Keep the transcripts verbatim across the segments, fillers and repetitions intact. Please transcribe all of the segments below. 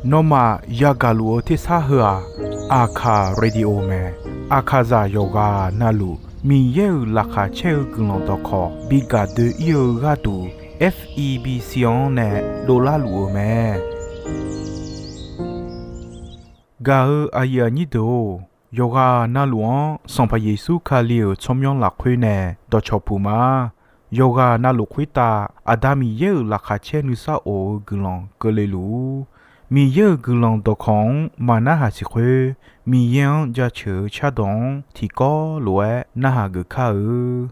Nawmaf yagaq luf-eu tersar heu-aq, Aqkaq Radio mae. Aqkaqzaq yawqghaq navluf Miqyaer-euq laqkhaq caer-eu guiqlanq dawqkawq bi gaq doe-ir-eu gharduq, F E B C-anr nae dovlar luf-euq mae. Gaq-eu aqyuif aqnyir deuq-or, yawqghaq navluf-anr Sanqpaq Yeqsur Kali-euq tsawrmyanr lafkhoer nae dawqcawq puq ma. Yawqghaq navluf khoertav Aqda Miqyaer-euq laqkhaq caer nuisar of-eu guiqlanq keuvle luf-ur. Miqyaer-euq guiqlanq dawqkawq-anr maqnarhaq siq khoer, Miqyaer-anr jaceuq-eu cardawq-anr tiqkawv lof-aer narhaq geuf kar-eu.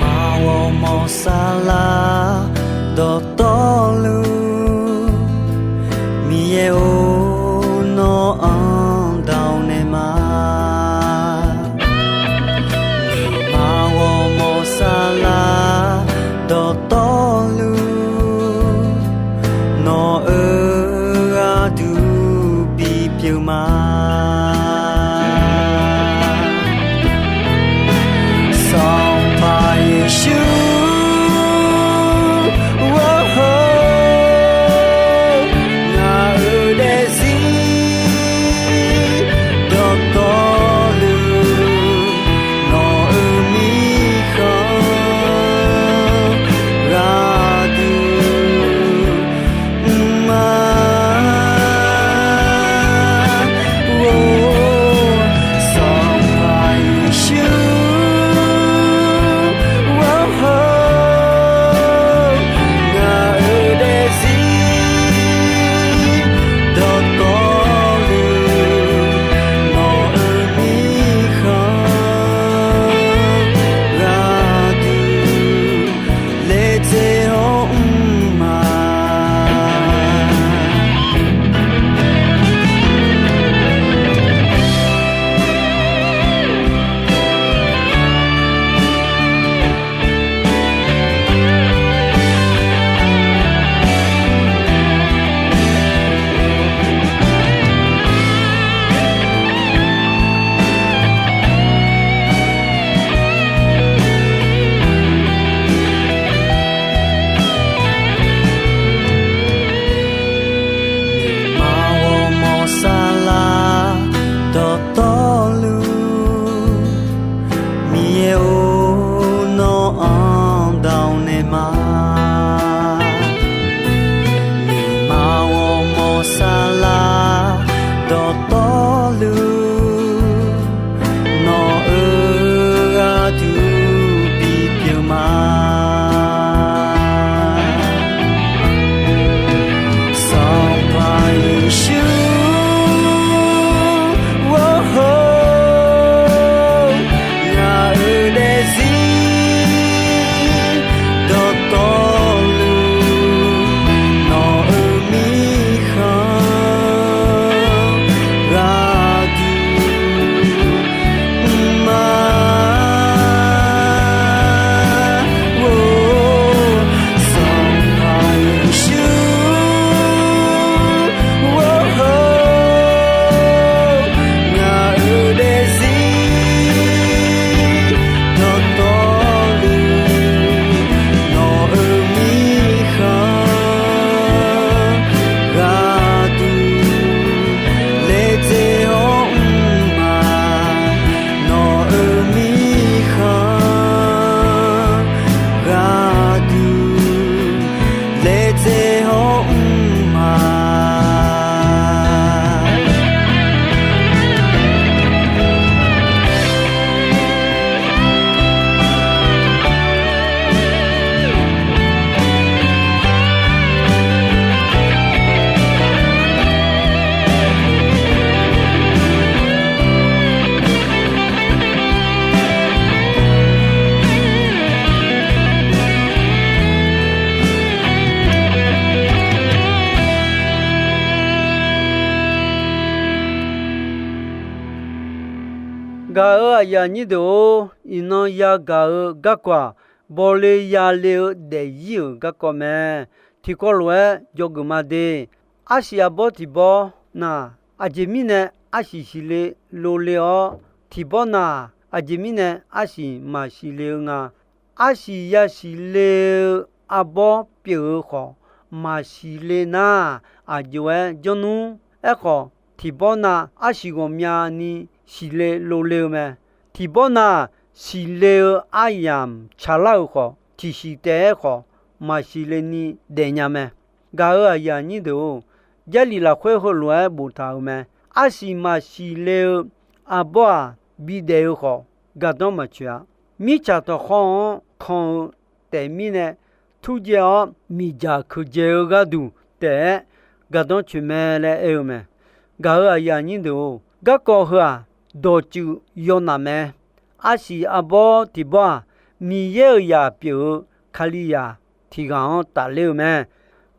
Nuima ghawrmawr saflar dawqtawvluf, Miqyaer-or, nawr-anr dawq naeq ma. Nuima ghawrmawr saflar dawqtawvluf, nawq-euq gharduq bipyeuf ma. Sanqpaq Yeqsur, ngaq-euq Gaq-euq aqyuif aqnyir deuq-or, iqnan yagaq-eu garkawv-aq, bawle yale-eu daefzir-euq garkawv mae. Tiqkawv lof-aer dzawgeuf ma de. Arsiq arbawr tiqbawr nar, aqjeq mirnae arsiq siqle lov le-awr, tiqbawr nar, aqjeq mirnae arsiq maqsiq le-eu nga. Arsiq yasiq le-eu arbawr pyeuf-eu khawf, maqsiq le nar, aq jov-aer janr nmr. Aerkhawf, tiqbawr nav arsiq ghawqmyani siqle lov le-eu mae. Tiqbawr nav siqle-eu aryamq tsaqlar-euq khawf, tiqsiq taef-aer khawf, maqsiq le ni daefnya mae. Gaq-euq aqyuif aqnyir deuq-or, Jarlif lafkhoer heulof-aer boftaq-euq mae. Arsiq maqsiq le-eu arbawr-aq, bidaef-eu khawf, gardanr maqtsoeq-a. Mirtsaq tawqkhawr-anr kan-eu taef mirnae, turjaev-awr miqdzaq keuqdzae-eu gharduq taef-aer gardanr tsoeq mae laer aer-eu mae. Gaq-euq aqyuif aqnyir deuq-or, garkawv heu-aq, dawqtsuif yawnaf mae. Arsiq arbawr tiqbawr-aq, Miqyaer-euq zaq pyeuf-eu Kalizaq tiq ghaq-anr tafler-eu mae.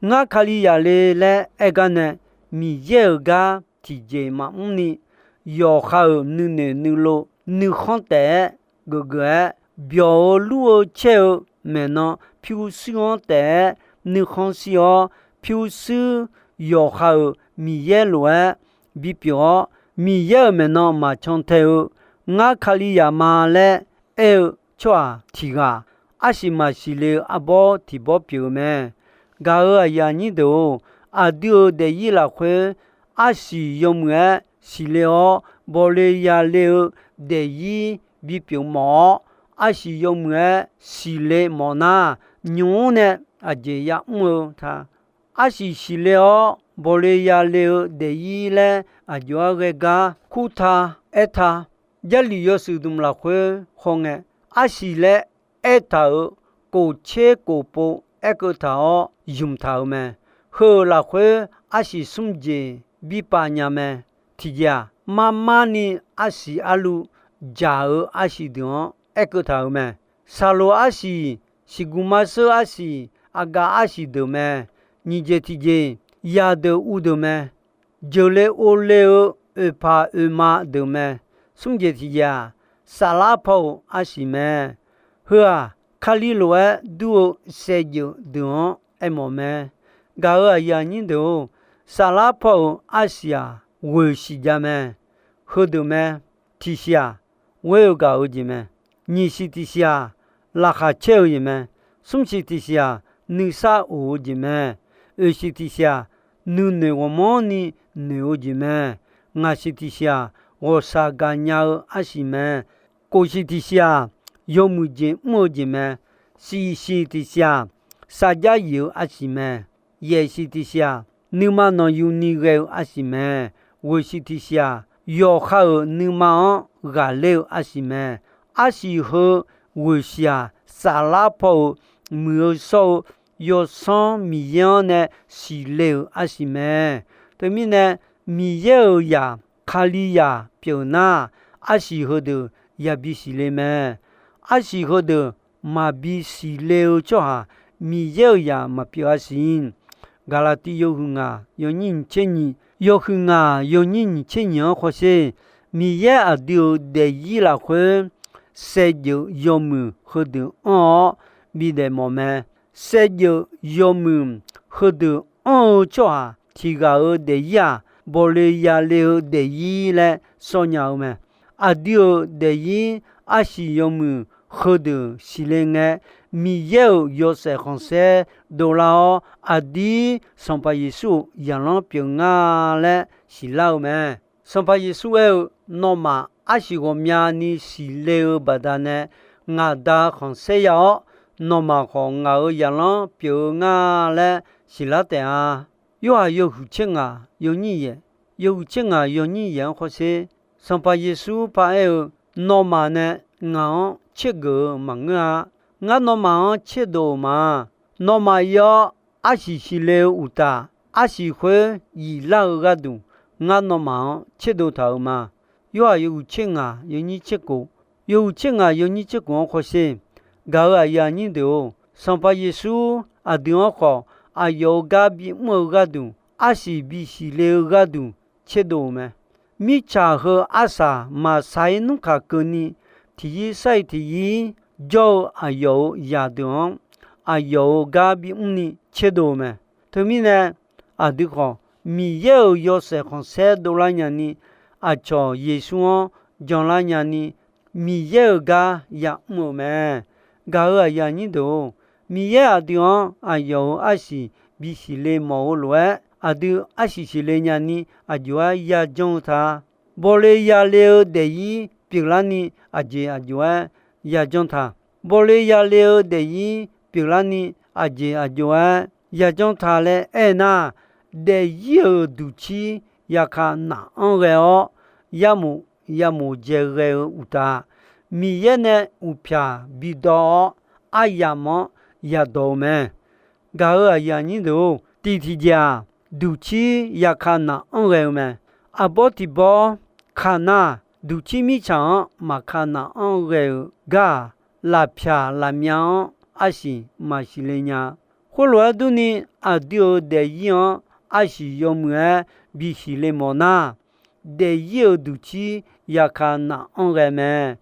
Ngar Kalizaq le laer aer gar nae, Miqyaer-euq gar tiqjeq maqmr ni, yawqha-euq nuinoeq nuilov nuikhanr taef-aer geufgeuf-aer, byawq-eu lur-eu caer-eu maeqnan pyurshuir-anr taef-aer nuikhanr shir-awr, pyurshuir yawqha-euq Miqyaer lof-aer bipyeuf-awr, Miqyaer-euq maeqnan maqcan tae-eu, Ngar Kalizaq ma laer aer-eu tsawrhaq tiq ghaq, arsiq maqsiq le-eu arbawr tiqbawr pyeuf-eu mae. Gaq-euq aqyuif aqnyir deuq-or, aqdui-euq daefzir lafkhoer arsiq yawmuiq-aer siqle-awr, bawle yale-eu daefzir bipyeuf mawf-awr, arsiq yawmuiq-aer siqle mawf nar, nymq-mr nae aqjeq yamr-eu ta. Arsiq siqle-awr bawle yale-eu daefzir laer aq jov-aer ghae gar kurtaq aertaq. Jarlif yawshuif dmq lafkhoer khawr ngae, arsiq laer aertaq-euq kof tser kof pov aerkeuv taq-awr ymq taq-euq mae. Heu-euq lafkhoer arsiq smr jeq bi pav nya mae. Tiqjeq-aq, mar mar ni arsiq arluv dzaq-eu arsiq deuq-anr aerkeuv taq-euq mae. Saqloq arsiq, siqguq marsheur arsiq, aqgaf arsiq deuq mae. Nyiq jeq tiqjeq, yadeuq uvdeuq mae. Jeuqle ovle-eu oeqpaq oeqma deuq mae. Smr jeq tiqjeq-aq, saflar paw-euq arsiq mae. Heu-aq, Kali lof-aer dur-eu saevdzeuf deuq-anr aermawf mae. Gaq-euq aqyuif aqnyir deuq-or, saflar paw-euq arsiq-aq, ghoeq siq ja mae. Heudeuq mae. Tiqsiq-aq, ghoer-eu gaq-eu jeq mae. Nyiq siq tiqsiq-aq, laqkhaq caer-eu jeq mae. Smr siq tiqsiq-aq, nuisar of-eu jeq mae. Oeq siq tiqsiq-aq, nuinoeq ghawqmanrni noeq-eu jeq mae. Ngaq siq tiqsiq-aq, ghawqshaq gaqnya-eu arsiq mae. Kof siq tiqsiq-aq, yawmuiq jeq mr-eu jeq mae. Siq siq tiqsiq-aq, sarjax yif-eu arsiq mae. Yaeq siq tiqsiq-aq, nuima nanqyuni ghae-eu arsiq mae. Ghoeq siq tiqsiq-aq, yawqha-euq nuima-anr ghaqler-eu arsiq mae. Arsiq heu ghoeq siq-aq, saflar paw-euq muiq-eu shawr-eu Yawsanr Miqyaer-anr nae siqle-euq arsiq mae. Teumirnae, Miqyaer-euq zaq Kalizaq pyeuf nar, arsiq heudeuq yabi siqle mae. Arsiq heudeuq maqbi siqle-eu tsawrhaq, Miqyaer-euq zaq maqpyeuf-a siq. Gaqlaqtiv yawhuiq ngaq yawnyir nyiq tser nyiq, yawhuiq ngaq yawnyir nyiq tser nyiq-anr khawsher, Miqyaer aqdui-euq daefzir lafkhoer saevdzeuf yawmuiq heudeuq anr-awr bidaef mawf mae. Saevdzeuf yawmuiq heudeuq anr-eu tsawrhaq tiq ghaq-euq daefzir-aq, bawle yale-eu daefzir laer sawr nya-eu mae. Aqdui-euq daefzir arsiq yawmuiq heudeuq siqle ngae, Miqyaer-euq yawshaef khanqsaer dovlar-awr, aqdir Sanqpaq Yeqsur-euq zaqlanr pyeuf nga laer siqlar-eu mae. Sanqpaq Yeqsur aer-eu, Nawmaf arsiq ghawqmyani siqle-eu baqdanae, ngaq Da khanqsaer ya-awr, nawmaf khawf ngaq-euq zaqlanr pyeuf-eu nga laer siqlar taef-a. Yorhaq yawhuiq tser ngaq yawnyir yaeq, yawhuiq tser ngaq yawnyir yaeq-anr khawsher, Sanqpaq Yeqsur paraer-eu, Nawmaf nae ngaq-anr tsergeuf-eu maqngeur-a. Ngar nawmaf-anr tserdov-euq ma. Nawmaf ir-awr, arsiq siqle-eu uqtaf, arsiq khoer yiflar-eu gharduq, ngar nawmaf-anr tserdov taq-euq ma. Yorhaq yawhuiq tser ngaq yawnyir tser kof, yawhuiq tser ngaq yawnyir tser kof-anr khawsher, gaq-euq aqyuif aqnyir deuq-or, Sanqpaq Yeqsur aqdui-anr khawf, aqyawf-euq gar bimr-eu gharduq, arsiq bisiq le-eu gharduq tserdov-euq mae. Mirtsaq heu arsaq maqsaq-ir nmrkaq keuvni, tiqyir sar-iq tiqyir jawr-eu aqyawf-euq zaqdeuq-anr, aqyawf-euq gar bimr ni tserdov-eu mae. Teumirnae, aqdui khawf, Miqyaer-euq yawshaef khanqsaer dovlar nyani, aqcawq Yeqsur-anr janlar nyani, Miqyaer-euq gar yamr-euq mae. Gaq-euq aqyuif aqnyir deuq-or, Miqyaer aqdui-anr aqyawf-euq arsiq bisiq le mawf-eu lof-aer, aqdui arsiq siqle nyani aqjox-aer yajanr-eu ta. Bawle yale-eu daefzir pyeuflarni aqjeq aqjox-aer yajanr ta. Bawle yale-eu daefzir pyeuflarni aqjeq aqjox-aer yajanr ta laer aernar, daefzir-euq duqcir yaka naf-anr ghae-awr, yarmof yamof dzae ghae-eu uqtaf, Miqyaer nae uqpyaq bidawv-awr, aryamq-anr yadawq-eu mae. Gaq-euq aqyuif aqnyir deuq-or, tiq tiqjeq-aq, duqcir yaka naf-anr ghae-eu mae. Arbawr tiq bawr ka nar, duqcir mirtsaq-anr maqka naf-anr ghae-euq gar-aq, lafpyaq lafmyav-anr arsiq maqsiq le nya. Khoerlof-aer durni, aqdui-euq daefzir-anr arsiq yawmuiq-aer bisiq le mawf nar, daefzir-euq duqcir yaka naf-anr ghae mae.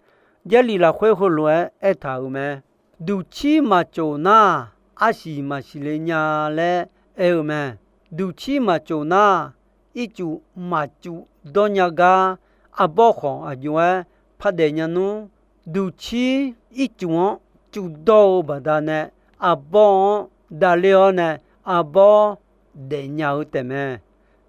Jarlif lafkhoer heulof-aer aertaq-euq mae. Duqcir maqcof nar, arsiq maqsiq le nya laer aer-eu mae. Duqcir maqcof nar, ircuf maqcuf dawr nya gar, arbawr khawf aqjox-aer pardaef nya nmr. Duqcir ircuf-anr cufdawr-eu baqdanae, arbawr-anr davler-awr nae arbawr daefnya-eu taefmae.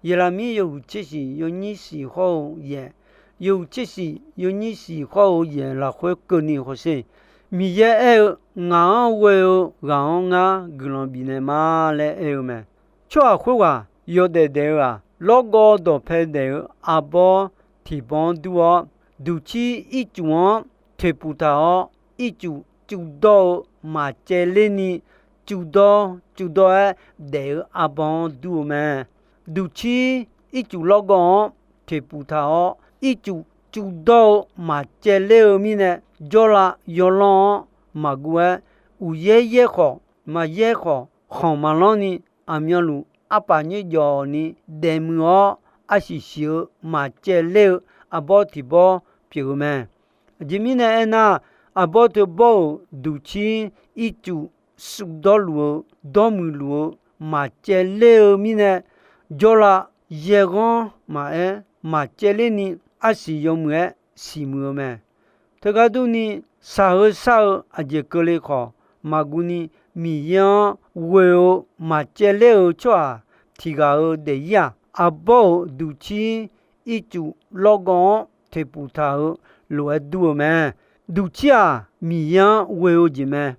Yeqlaqmir yawhuiq tser shiq yawnyir shiq hawr-eu yaeq, yawhuiq tser shiq yawnyir shiq hawr-eu yaeq lafkhoer keuvni hawsher. Miqyaer aer-eu, Ngaq-anr ghoe-eu ghaq-anr ngar guiqlanq bifnaeq ma laer aer-eu mae. Tsawrhaq khoerghaq yawdaef daef-eu-aq, lawrgawv dawqpae daef-eu arbawr tiq bawr-anr dur-awr, duqcir ircuf-anr toeqpuf taq-awr, ircuf cufdawr-eu maqcaevler ni, cufdawr cufdawr-aer daef-eu arbawr-anr dur-eu mae. Duqcir ircuf lawrgawv-anr toeqpuf taq-awr, ircuf cufdawr-eu maqcaevler-eu mirnae, jawrlav yawlanr-anr maqguv-aer, uqyaer yaer khawf, maqyaer khawf, khanq maqlanr ni, aqmyanluf arpaf nyoerjawf ni daefmuiq-awr, arsiq siq-eu maqcaevler-eu arbawr tiq bawr pyeuf-eu mae. Aqjeq mirnae aernar, arbawr teu bawr-euq duqcir ircuf suvdawrluf-eu, dawrmuiqluf-eu maqcaevler-eu mirnae, jawrlav yaerghanr maqaer, maqcaevler ni arsiq yawmuiq-aer siqmuiq-eu mae. Teugar durni, shaq-eu shar-eu aqjeq keuvle khawf maqguv ni, Miqyaer-anr ghoe-eu maqcaevler-eu tsawrhaq tiq ghaq-euq daefzir-aq, arbawr-euq duqcir ircuf lawrgawv-anr toeqpuf taq-eu lof-aer dur-eu mae. Duqcir-aq, Miqyaer-anr ghoe-eu jeq mae.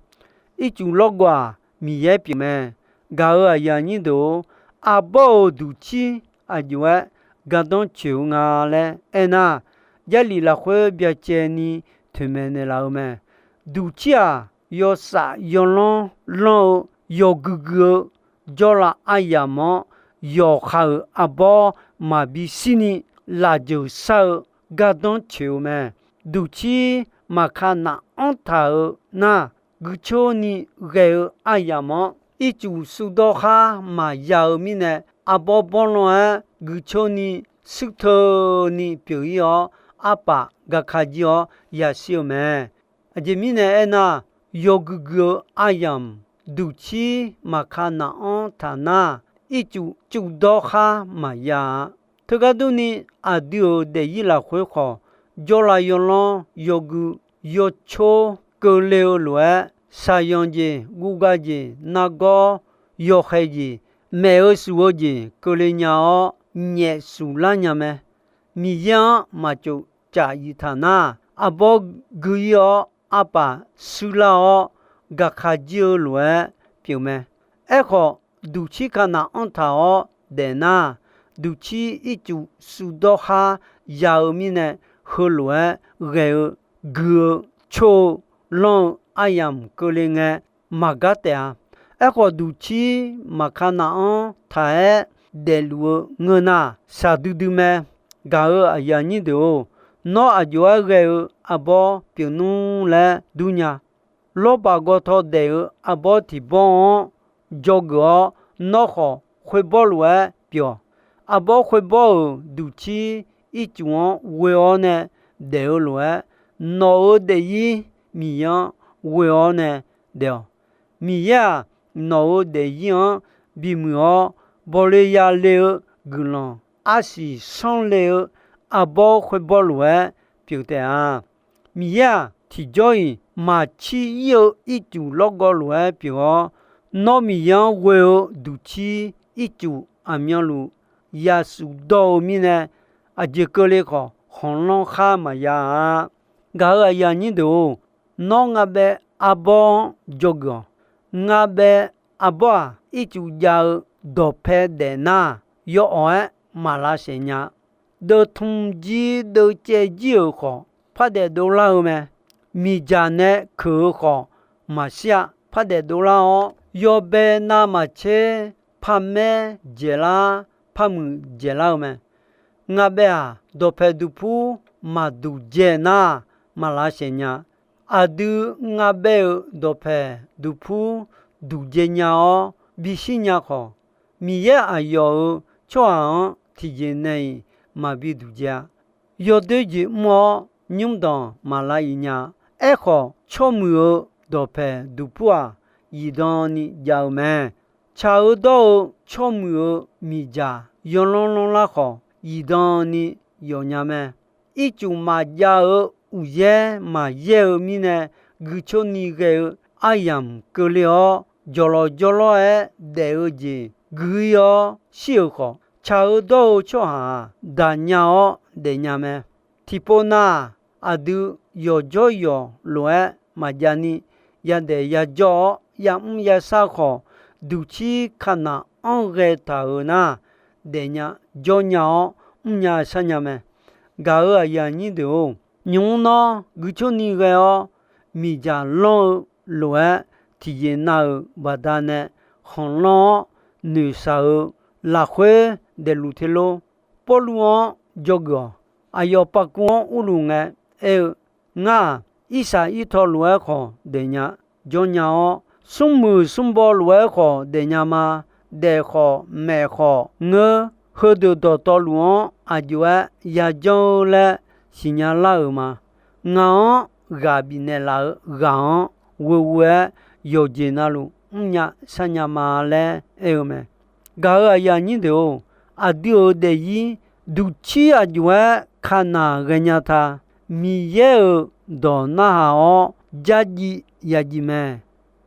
Ircuf lawrgawv-aq, Miqyaer pyeuf mae. Gaq-euq aqyuif aqnyir deuq-or, arbawr-euq duqcir aqjox-aer gardanr coeq-eu nga laer aernar, Jarlif lafkhoer byacaevni toeqmaeq naeqlaf-eu mae. Duqcir-aq, yawsaf yawlanr lanr-eu, yawgui gui-eu, jawrlav aryamq-anr yawqha-euq arbawr maqbi shirni lafjeuq shar-eu gardanr coeq-eu mae. Duqcir maqka naf-anr taq-eu nar, guicoer ni ghae-eu aryamq-anr, ircuf suvdawr khar maqya-eu mirnae, arbawr bawrlan-aer guicoer ni shuirteu ni pyeuf-ir-awr, arpaf gaka jir-awr yashir-eu mae. Aqjeq mirnae aernar, yawgui gui-eu aryamq duqcir maqka naf-anr taq nar, ircuf cufdawr khar maqya-a. Teugar durni, aqdui-euq daefzir lafkhoer khawf, jawrlav yawlanr yawgui yawcoer keuvle-eu lof-aer, shaqyanq jeq, guvga jeq, nargawr yawkhaeq jeq, maef-eu shuf-eu jeq keuvle nya-awr, nyaef shuf lar nya mae. Miqyaer-anr maqcof caf iq taq nar, arbawr gui-ir-awr, arpaf shuirlar-awr, gaqkaq jir-eu lof-aer pyeuf mae. Aerkhawf, duqcir ka naf-anr taq-awr daef nar, duqcir ircuf suvdawr khar ya-eu mirnae, heulof-aer ghae-eu, gui-eu, coer-eu, lanr-eu aryamq keuvle ngae, maqgar taef-a. Aerkhawf, duqcir maqka naf-anr taq-aer daefluf-eu ngeur nar, shaqdui dui mae. Gaq-euq aqyuif aqnyir deuq-or, nawr aqjox-aer ghae-eu arbawr pyeuf nmr laer dur nya. Lawrbaq gawtaw daef-eu arbawr tiq bawr-anr dzawgeuf-awr, nawr khawf khoerbawr lof-aer pyeuf-awq. Arbawr khoerbawr-euq duqcir ircuf-anr ghoe-awr nae daef-eu lof-aer, nawq-euq daefzir Miqyaer-anr ghoe-awr nae daef-awq. Miqyaer-aq, nawq-euq daefzir-anr bimuiq-awr, bawle yale-eu guiqlanq arsiq sanrle-eu arbawr khoerbawr lof-aer pyeuf taef-a. Miqyaer-aq, tiqjawr-iq maqcir ir-eu ircuf lawrgawv lof-aer pyeuf-awr, nawr Miqyaer-anr ghoe-eu duqcir ircuf aqmyanluf yasuf dawr-eu mirnae, aqjeq keuvle khawf khanqlanr khar maqya-a. Gaq-euq aqyuif aqnyir deuq-or, nawr ngabaev arbawr-anr dzawgeuf-awq. Ngabaev arbawr-aq, ircuf jav-eu dawqpae daef nar, yawawq-aer maq lavsaef nya. Deuvtmq jir deuvcaev jir-euq khawf, par daef dovlar-eu mae. Miqdzaq nae keuq-eu khawf, maqshir-a. Par daef dovlar-awr, yawbae navmaqtser par maer dzaeqlar, par muiq dzaeqlar-eu mae. Ngabaev-aq, dawqpaeq duqpur maqduq dzae nar, maq lavsaef nya. Aqdui ngabaev-euq dawqpaeq duqpur duq dzae nya-awr bishir nya khawf, Miqyaer aqyawf-euq tsawrhaq-anr tiqjeq nae-iq maqbi duq dzae-a. Yawdoer jeq mr-awr nymrdanq maq lav-iq nya. Aerkhawf, tsawrmuiq-eu dawqpaeq duqpur-aq, zifdan ni jav-eu mae. Tsaq-eu dawr-eu tsawrmuiq-eu miqdzaq yawlanr lanrlar khawf, zifdan ni yawfnya mae. Ircuf maqjav-eu uqyaer maqyaer-eu mirnae, guicoeni ghae-eu aryamq keuvle-awr, jawqlawq jawrlawr-aer daef-eu jeq gui-ir-awr shir-euq khawf, tsaq-eu dawr-eu tsawrhaq-aq, daqnya-awr daefnya mae. Tiqpov nav-aq, aqdui yawqjawr yawq lof-aer maqjav ni, yadaef yajawr-awr yamr yashar khawf, duqcir kanaq anr ghae taq-euq nar, daefnya jawrnya-awr mrnya sharnya mae. Gaq-euq aqyuif aqnyir deuq-or, nymq-mr nawr guicoeni ghae-awr miqdzaq lanr-eu lof-aer tiqjeq nav-euq baqdanae khanqlanr-awr noeqshaq-eu lafkhoer daefluf te lor. Pawrluv-anr dzawgeuf-awq. Aqyawf pavkuv-anr urluf ngae aer-eu, Ngar-aq, irshaq irtaw lof-aer khawf daefnya jawrnya-awr, smrmuiq smrbaw lof-aer khawf daefnya ma. Daef khawf, maef khawf ngeur, heudeuq dawqtawvluf-anr aq jov-aer yajanr-eu laer siqnya lar-euq ma. Ngaq-anr ghaq bifnaeq laf-eu ghaq-anr ghoeghoe-aer yawqjeq navluf mrnya sharnya ma laer aer-eu mae. Gaq-euq aqyuif aqnyir deuq-or, aqdui-euq daefzir duqcir aq jov-aer kanaq ghaenya ta. Miqyaer-euq dawq narhaq-awr dzardziv yadziv mae.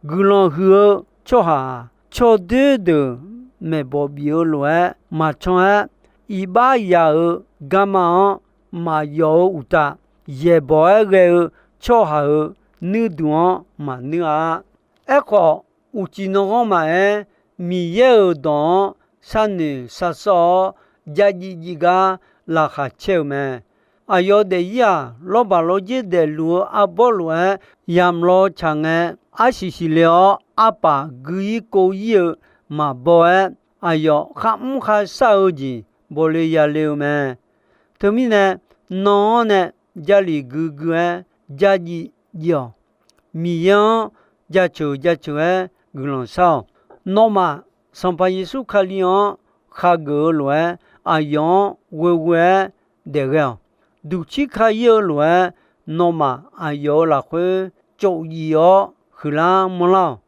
Guiqlanq huiq-eu tsawrhaq-aq, tsawrdoer deuq maeqbawq bif-eu lof-aer maqcan-aer, iqbax yaq-euq garma-anr maqyawf-eu uqtaf, yaeqbawq-aer ghae-eu tsawrhaq-euq nuirduq-anr maqnuir-a. Aerkhawf, uqcif nanghanr maqaer, Miqyaer-euq dawq-anr sharnoeq sharsawr-awr, dzardziv dziv gar laqkhaq caer-euq mae. Aqyawf daefzir-aq, lawrbaq lawrdzer daefluf-eu arbawr lof-aer yamq law tsaq ngae, arsiq siqle-awr arpaf gui-ir kov-ir-eu maqbaw-aer, aqyawf kharmr kharshar-eu jeq bawle yale-eu mae. Teumirnae, nan-anr nae Jarlif guigui-aer, jardziv dziv-awq. Miqyaer-anr jaceuq jaceuq-aer guiqlanq shar-awq. Nawmaf, Sanqpaq Yeqsur Kali-anr khageuf-eu lof-aer, aqyawf-anr ghoeghoe-aer daef ghae-awq. Duqcir ka-ir-eu lof-aer, nawmaf aqyawf-euq lafkhoer tsof yif-awr huiqlar manrlar-awq.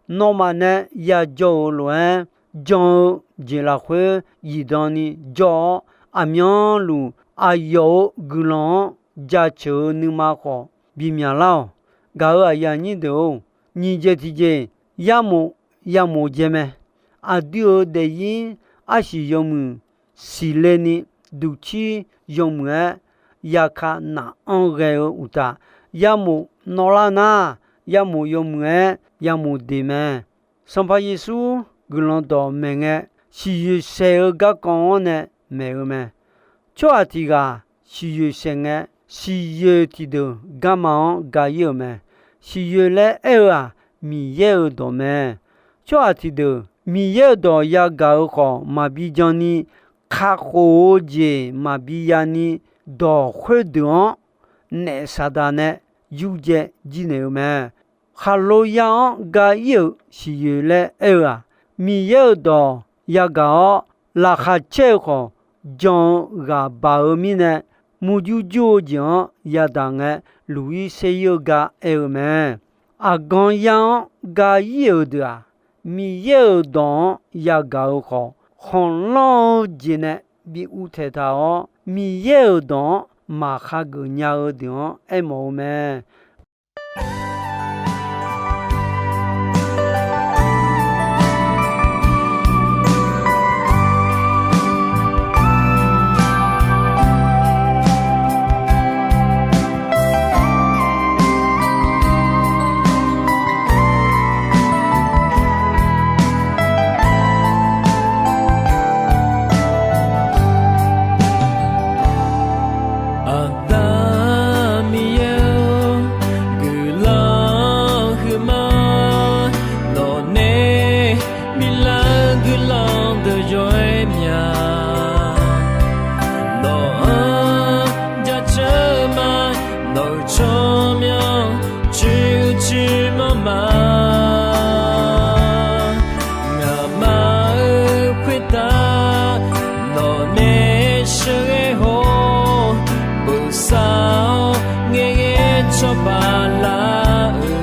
Nawmaf nae yajawr-euq lof-aer, jan-eu jeq lafkhoer zifdan ni jawr-awr, aqmyanluf aqyawf-euq guiqlanq-anr jaceuq-eu nuima khawf bimyaq lar-awq. Gaq-euq aqyuif aqnyir deuq-or, nyiq jeq tiqjeq yarmof yamof dzae mae. Aqdui-euq daefzir arsiq yawmuiq siqle ni, duqcir yawmuiq-aer yaka naf-anr ghae-eu uqtaf, yamof nawvlar nar, yamof yawmuiq-aer yamof deq mae. Sanqpaq Yeqsur guiqlanq dawq maeq ngae, siqyoeq saeq-eu garkawv-anr nae maeq-eu mae. Tsawrhaq tiq ghaq siqyoeq saeq ngae, siqyoeq tiqdeuq garma-anr ga-ir-euq mae. Siqyoeq laer aer-eu-aq, Miqyaer-euq dawq mae. Tsawrhaq tiqdeuq Miqyaer-euq dawq yagaq-eu khawf maqbi jan ni, kakhof-eu jeq maqbi ya ni, dawq khoerdeuq-anr naef saqdaq nae yurdzae jirnaeq-eu mae. Khaqlo ya-anr ga-ir-euq siqyoeq laer aer-eu-aq, Miqyaer-euq dawq yagaq-awr laqkhaq caer-eu khawf, jan-eu ghaq baq-eu mirnae, murjur jur-eu jeq-anr yadaq ngae, luq-ir saer-ir-eu gar aer-eu mae. Aqgan yar-anr ga-ir-euq deuq-aq, Miqyaer-euq dawq-anr yagaq-eu khawf, khanqlanr-eu jeq nae bi uvtaeq taq-awr, Miqyaer-euq dawq-anr maqkhar geuf nya-eu deuq-anr aermawf-eu mae. Aqda Miqyaer-or, guiqlanq huiqma, nawqnae biflar-eu guiqlanq deuq yawr-aer mya. Nawq-anr jaceuq-eu ma, nawq-euq tsawrmyanr cuiv cuiv manr ma. Ngaqma-euq khoertav nawqnae sheuqghae haw-awr, bosav-awr ngaeqghae cawba lar-eu,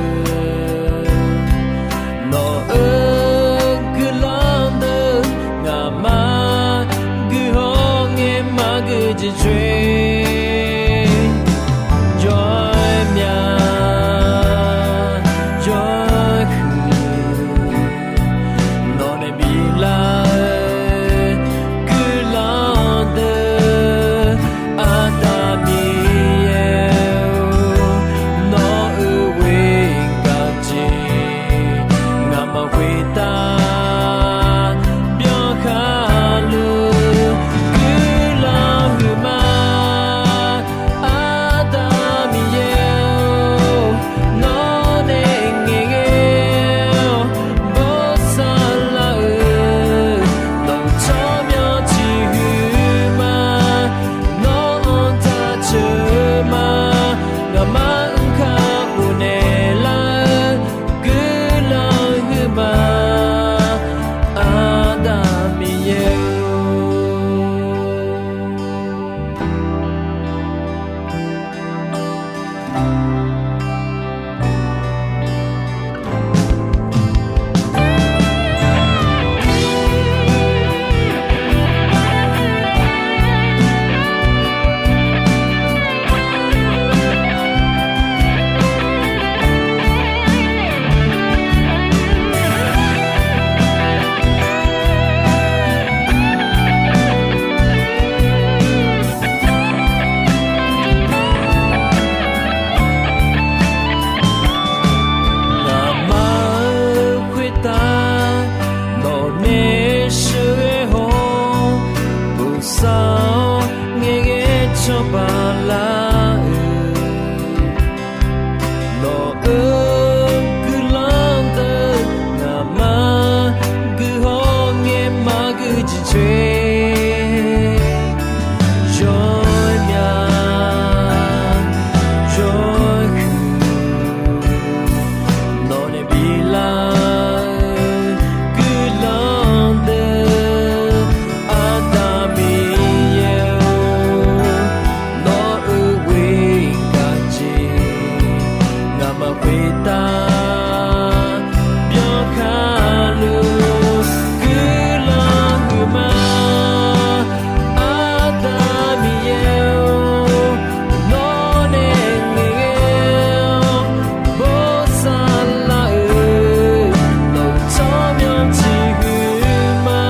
nawq-euq guiqlanq deuq ngaqma guihaw ngae maqgui jeq coer. Yawr-aer mya, yawr-aer huiq, nawqnae biflar-eu guiqlanq deuq, Aqda Miqyaer-or, nawq-euq ghoer gaq jeq ngaqma khoertav byankhar luf guiqlanq huiqma. Aqda Miqyaer-or, nawqnae ngaeqghae-awr bosav lar-eu, nawq-euq tsawrmyanr ciqhuiq ma. Nawq-anr jaceuq-eu ma, ngaqma-anr kakhof naeqlar-eu guiqlanq huiqma. Aqda Miqyaer-or. Ngaqma-euq khoertav nawqnae sheuqghae haw-awr, bosav-awr ngaeqghae cawba lar-eu, nawq-euq guiqlanq deuq ngaqma guihaw ngae maqgui jeq coer. Yawr-aer mya, yawr-aer huiq, nawqnae biflar-eu guiqlanq deuq, Aqda Miqyaer-or, nawq-euq ghoer gaq jeq ngaqma khoertav byankhar luf guiqlanq huiqma. Aqda Miqyaer-or, nawqnae ngaeqghae-awr bosav lar-eu, nawq-euq tsawrmyanr ciqhuiq ma.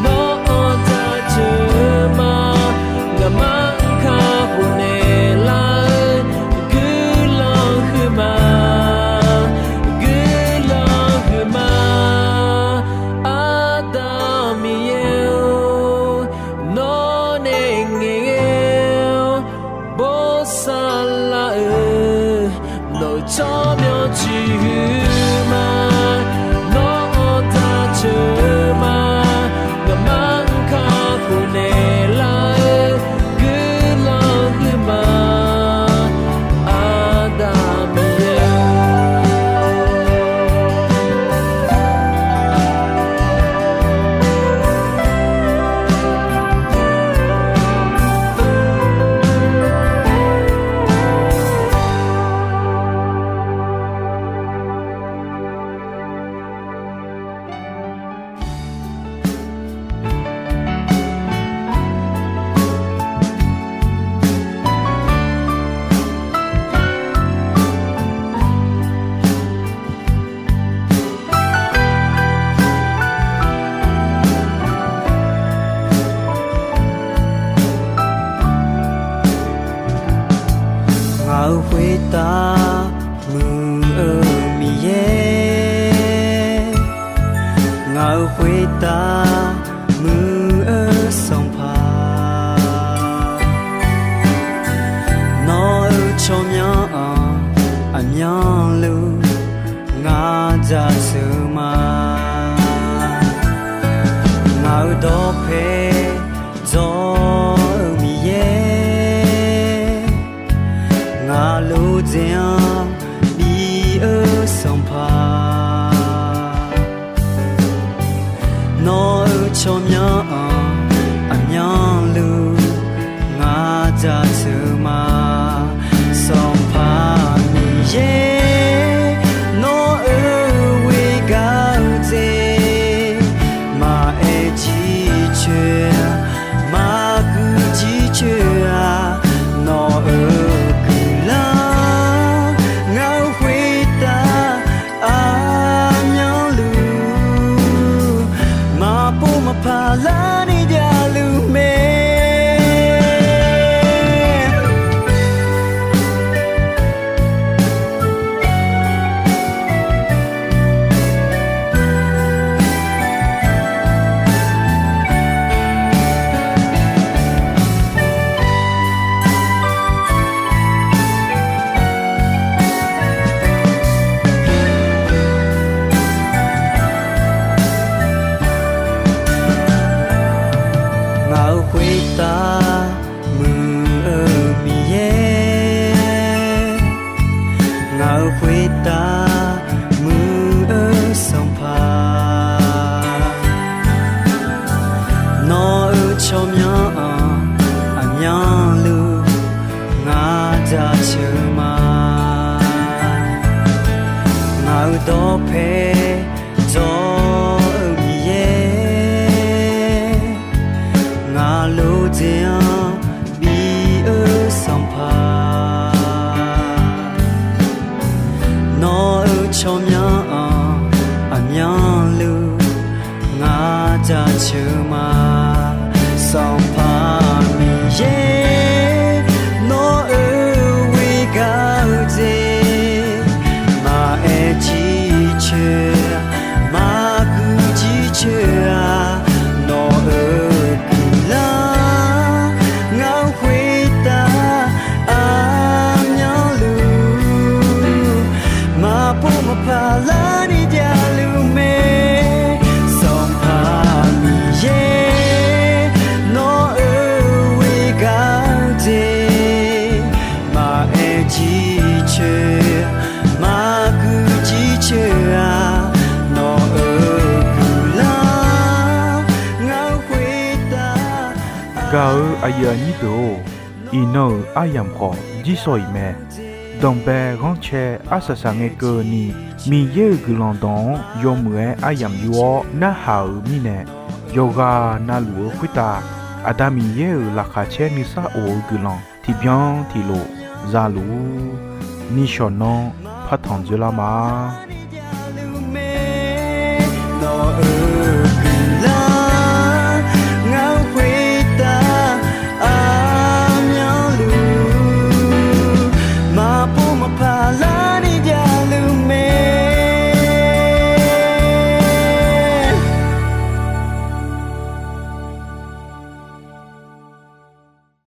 Nawq-anr jaceuq-eu ma, ngaqma-anr kakhof naeqlar-eu guiqlanq huiqma, guiqlanq huiqma. Aqda Miqyaer-or, nawqnae ngaeqghae-awr bosav lar-eu, nawq-euq tsawrmyanr ciqhuiq ma. Nawq-anr jaceuq-eu ma, ngaqma-anr kakhof naeqlar-eu guiqlanq huiqma. Aqda Miqyaer-or. Ngaq-euq khoertav muiq-eu Miqyaer, ngaq-euq khoertav muiq-eu Sanqpaq, nawq-euq tsawrmyanr-anr aqmyanluf ngar jaceuq ma. Ngaq-euq dawqpae dzawr-eu Miqyaer, ngaq lodzae-anr bi-eu Sanqpaq, nawq-euq tsawrmyanr-anr aqmyanluf ngar jaceuq ma. Sanqpaq Miqyaer, nawq-euq ghoer gar-eu jeq maqaer jircoer-a, maqguiq jircoer-a, nawq-euq guiqlanq ngaq-euq khoertav aqmyanluf maqpov maqpaq larni javluf mae. Ngaq-euq khoertav muiq-eu Miqyaer, ngaq-euq khoertav muiq-eu Sanqpaq, nawq-euq tsawrmyanr-anr aqmyanluf ngar jaceuq ma. Ngaq-euq dawqpae dzawr-eu Miqyaer, ngaq lodzae-anr bi-eu Sanqpaq, nawq-euq tsawrmyanr-anr aqmyanluf ngar jaceuq ma. Sanqpaq Miqyaer, nawq-euq ghoer gar-eu jeq maqaer jircoer, maqguiq jircoer-a, nawq-euq guiqlanq ngaq-euq khoertav aqmyanluf maqpov maqpaq larni javluf mae. Sanqpaq Miqyaer, nawq-euq ghoer gar-eu jeq maqaer jircoer, maqguiq jircoer-a, nawq-euq guiqlanq ngaq-euq khoertav. Gaq-eu aqyuif aqnyir deuq-or, iqnan-euq aryamq khawf jir sawq-iq mae. Danqbae ghanrcae arsaq saqngae keuvni, Miqyaer-euq guiqlanq dawq-anr yawmuiq-aer aryamq yur-awr narhaq-euq mirnae, yawqghaq navluf-eu khoertav Aqda Miqyaer-euq laqkhaq caer nuisar of-eu guiqlanq tiqbyan tiqlof zaluf-ur. Nishawq nanr partanq dzoerlar ma.